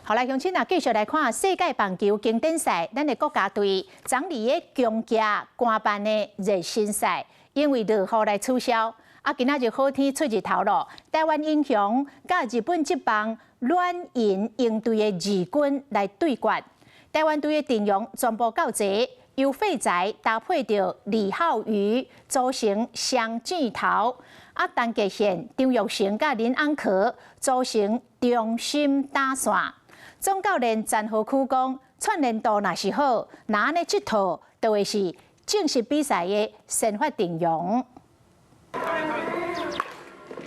好來，鄉親啊，繼續來看世界棒球經典賽，咱的國家隊昨暝的強強官辦的熱身賽，因為落雨來取消。啊，今仔日好天出日頭咯。台灣英雄佮日本職棒軟銀鷹隊的二軍來對決。台灣隊的陣容全部到齊，由費仔搭配著李浩宇組成雙箭頭。啊，陳傑憲、張育成佮林安可組成中心打線。總教練詹和區講，串聯度若是好，若按呢這套就會是正式比賽的先發陣容。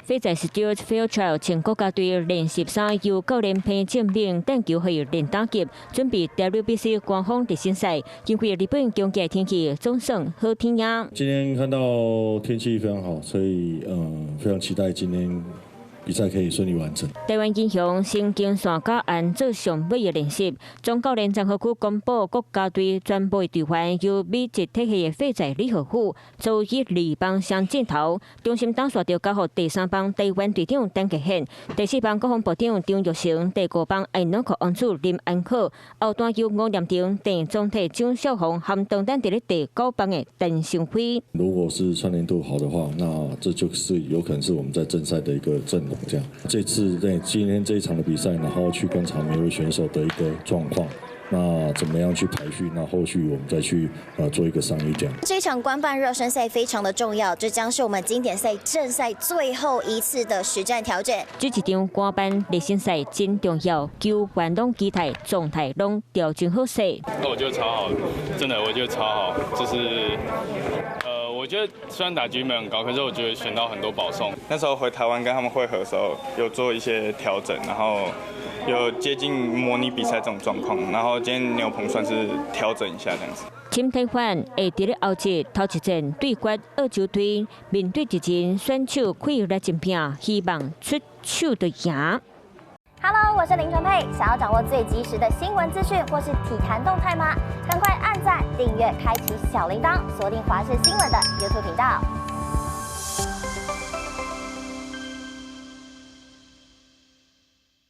費在 Stuart Fairchild 穿國家隊練習衫，由教練彭正明帶球去練打擊，準備 WBC 官方熱身賽。因為日本強勁天氣，總算好天呀。今天看到天氣非常好，所以非常期待今天比賽可以順利完成。台灣英雄先經線甲安做上尾的練習。總教練張和區公布國家隊全部隊員，由美籍體系的費仔李浩虎組一二棒雙箭頭，中心打線就交予第三棒台灣隊長陳傑憲，第四棒國防部長張育成，第五棒愛諾克王子林安可，後段由吳念庭、鄭宗泰、張少宏含當等佇咧第九棒的陳昇輝。如果是串聯度好的話，那這就是有可能是我們在正賽的一個陣容。這樣，這次在今天這一場的比賽，然後去觀察每位選手的一個狀況，那怎麼樣去排序？那後續我們再去做一個商議。這樣，這場官辦熱身賽非常的重要，這將是我們經典賽正賽最後一次的實戰調整。這一場官辦熱身賽真重要，球員攏期待狀態攏調整好勢。那我覺得超好，真的，我覺得超好，就是我覺得雖然打擊沒很高，可是我覺得選到很多保送。那時候回台灣跟他們會合的時候，有做一些調整，然後有接近模擬比賽這種狀況。然後今天牛棚算是調整一下這樣子。沈體範會佇咧後節頭一戰對決澳洲隊，面對一陣選手氣力真拼，希望出手就贏。 Hello，我是林純佩。想要掌握最及時的新聞資訊或是體壇動態嗎？趕快按讚、訂閱、開啟小鈴鐺，鎖定華視新聞的 YouTube 頻道。